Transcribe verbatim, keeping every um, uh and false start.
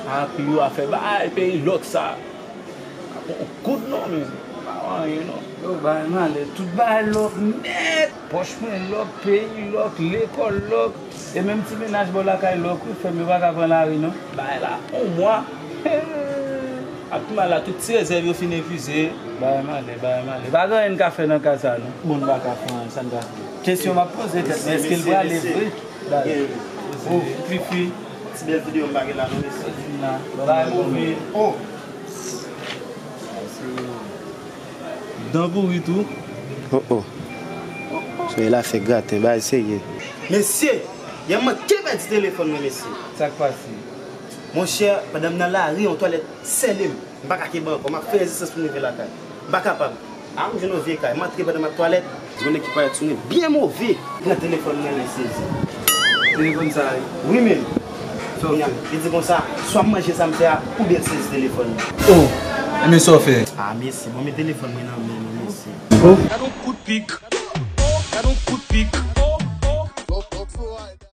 Ak yo a fè bay peyi lòk sa. Ap on kout non, men pa anyen non. Yo bay malè, tout bay lòk nèt. Pòch mwen lòk, peyi lòk, lekòl lòk. E menm ti mennaj bò lakay lòk, wi, frè m, yo pa ka pran lari non. Bay la, on mwa. Ak tou mal la, tout ti rezèv yo fin epuize. Bay malè, bay malè. Pa gen anyen n ka fè nan ka sa non. Bon, n pa ka fè anyen, sa n ka fè. Kesyon m ap poze tèt mwen, èske l prale vre? Dale. Oh, Fifi. Ti bèl videyo m pa gen la non, mesye. Bay move. Oh. Dan kouri tou. Oh, oh. Soyez la fè graten, bay serye. Mesye, yè m manke pèdi telefòn mwen, mesye. Sa k pase? Monchè, pandan m nan lari, yon twalèt sène m. M pa ka kenbe ankò, m ap fè rezistans pou m rive lakay. M pa kapab. A, m jwenn yon vye kay, m antre pandan m ap twalèt. Yon nèg ki parèt sou mwen byen move. Pran telefòn mwen, men sezi. Telefòn sa a, wi. Wi, men. Kounye a, li di konsa, swa m manje sa m fè a, oubyen l sezi telefòn mwen. Oh, men sa w fè? A, mesi, bon, men telefòn mwen nan men nou, mesi. Oh. Gad on kout pik. Gad on kout pik.